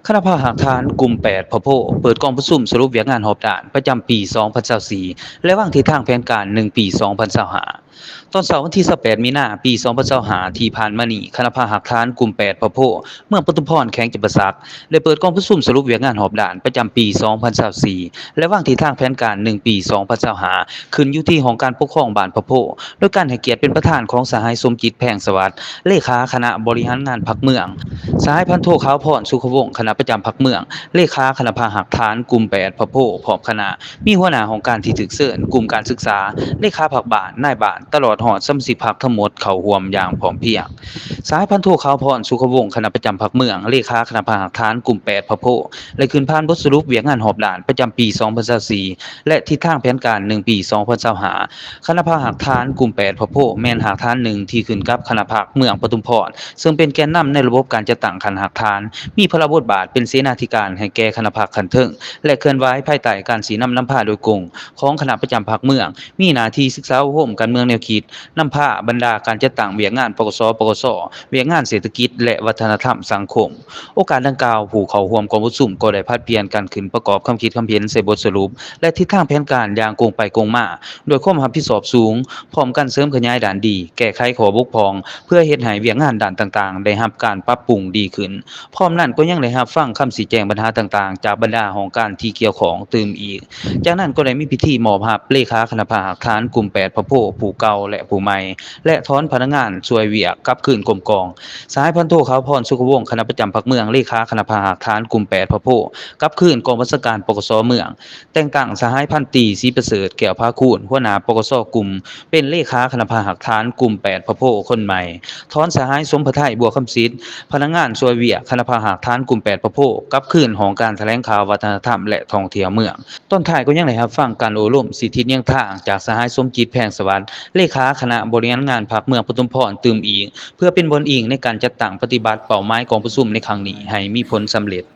ຄະນະພັກຮາກຖານກຸ່ມແປດພະໂພ ເປີດກອງປະຊຸມສະຫຼຸບວຽກງານຮອບດ້ານປະຈຳປີສອງພັນຊາວສີ່ ແລະ ວາງທິດທາງແຜນການໜຶ່ງປີສອງພັນຊາວຫ້າ. ຕອນເຊົ້າວັນທີຊາວແປດ ມີນາ ປີສອງພັນຊາວຫ້າ ທີ່ຜ່ານມານີ້, ຄະນະພັກຮາກຖານກຸ່ມແປດພະໂພ ເມືອງປະທຸມພອນ ແຂວງຈຳປາສັກ ໄດ້ເປີດກອງປະຊຸມສະຫຼຸບວຽກງານຮອບດ້ານປະຈຳປີສອງພັນຊາວສີ່ ແລະ ວາງທິດທາງແຜນການໜຶ່ງປີສອງພັນຊາວຫ້າ ຂຶ້ນຢູ່ທີ່ຫ້ອງການປົກຄອງບ້ານພະໂພ ໂດຍການໃຫ້ກຽດເປັນປະທານຂອງສະຫາຍ ສົມຈິດ ແພງສະຫວັດ ເລຂາຄະນະບໍລິຫານງານພັກເມືອງ, ສະຫາຍ ພັນໂທ ຂາວພອນ ສຸຂະວົງ ຄະນະປະຈຳພັກເມືອງ ເລຂາຄະນະພັກຮາກຖານກຸ່ມແປດພະໂພ ພ້ອມຄະນະ, ມີຫົວໜ້າຫ້ອງການທີ່ຖືກເຊີນ, ກຸ່ມການສຶກສາ, ເລຂາພັກບ້ານ, ນາຍບ້ານ, ຕະຫຼອດຮອດສະມາຊິກພັກທັງໝົດເຂົ້າຮ່ວມຢ່າງພ້ອມພຽງ. ສະຫາຍ ພັນໂທ ຂາວພອນ ສຸຂະວົງ ຄະນະປະຈຳພັກເມືອງ ເລຂາຄະນະພັກຮາກຖານກຸ່ມແປດພະໂພ ໄດ້ຂຶ້ນຜ່ານບົດສະຫຼຸບວຽກງານຮອບດ້ານປະຈຳປີສອງພັນຊາວສີ່ ແລະ ທິດທາງແຜນການໜຶ່ງປີສອງພັນຊາວຫ້າ. ຄະນະພັກຮາກຖານກຸ່ມແປດພະໂພ ແມ່ນຮາກຖານໜຶ່ງທີ່ຂຶ້ນກັບຄະນະພັກເມືອງປະທຸມພອນ ເຊິ່ງເປັນແກນນຳໃນລະບົບການຈັດຕັ້ງຂັ້ນຮາກຖານ, ມີພາລະບົດບາດເປັນເສນາທິການໃຫ້ແກ່ຄະນະພັກຂັ້ນເທິງ ແລະ ເຄື່ອນໄຫວພາຍໃຕ້ການຊີ້ນຳນຳພາໂດຍກົງຂອງຄະນະປະຈຳພັກເມືອງ, ມີໜ້າທີ່ສຶກສາອົບຮົມການເມືອງແນວຄິດ, ນຳພາບັນດາການຈັດຕັ້ງວຽກງານ ປກສ, ປກສ, ວຽກງານເສດຖະກິດ ແລະ ວັດທະນະທຳສັງຄົມ. ໂອກາດດັ່ງກ່າວ, ຜູ້ເຂົ້າຮ່ວມກອງປະຊຸມກໍໄດ້ຜັດປ່ຽນກັນຂຶ້ນປະກອບຄຳຄິດຄຳເຫັນໃສ່ບົດສະຫຼຸບ ແລະ ທິດທາງແຜນການຢ່າງກົງໄປກົງມາ ດ້ວຍຄວາມຮັບຜິດຊອບສູງ, ພ້ອມກັນເສີມຂະຫຍາຍດ້ານດີ, ແກ້ໄຂຂໍ້ບົກຜ່ອງ ເພື່ອເຮັດໃຫ້ວຽກງານດ້ານຕ່າງໆໄດ້ຮັບການປັບປຸງດີຂຶ້ນ. ພ້ອມນັ້ນກໍຍັງໄດ້ຮັບຟັງຄຳຊີ້ແຈງບັນຫາຕ່າງໆຈາກບັນດາຫ້ອງການທີ່ກ່ຽວຂ້ອງຕື່ມອີກ. ຈາກນັ້ນກໍໄດ້ມີພິທີມອບຮັບເລຂາຄະນະພັກຮາກຖານກຸ່ມແປດພະໂພຜູ້ເກົ່າ ແລະ ຜູ້ໃໝ່ ແລະ ຖອນພະນັກງານຊ່ວຍວຽກກັບຄືນກົມກອງ. ສະຫາຍ ພັນໂທ ຂາວພອນ ສຸຂະວົງ ຄະນະປະຈຳພັກເມືອງ ເລຂາຄະນະພັກຮາກຖານກຸ່ມແປດພະໂພ ກັບຄືນກອງບັນຊາການ ປກສ ເມືອງ. ແຕ່ງຕັ້ງສະຫາຍ ພັນຕີ ສີປະເສີດ ແກ້ວພາຄູນ ຫົວໜ້າ ປກສ ກຸ່ມ ເປັນເລຂາຄະນະພັກຮາກຖານກຸ່ມແປດພະໂພຄົນໃໝ່. ຖອນສະຫາຍ ສົມພະໄທ ບົວຄຳສິດ ພະນັກງານຊ່ວຍວຽກຄະນະພັກຮາກຖານກຸ່ມແປດພະໂພ ກັບຄືນຫ້ອງການຖະແຫຼງຂ່າວ ວັດທະນະທຳ ແລະ ທ່ອງທ່ຽວເມືອງ. ຕອນທ້າຍກໍຍັງໄດ້ຮັບຟັງການໂອ້ລົມສິດທິດຍຽງທາງຈາກສະຫາຍ ສົມຈິດ ແພງສະຫວັດ ເລຂາຄະນະບໍລິຫານງານພັກເມືອງປະທຸມພອນຕື່ມອີກ ເພື່ອເປັນບ່ອນອີງໃນການຈັດຕັ້ງປະຕິບັດເປົ້າໝາຍກອງປະຊຸມໃນຄັ້ງນີ້ໃຫ້ມີຜົນສຳເລັດ.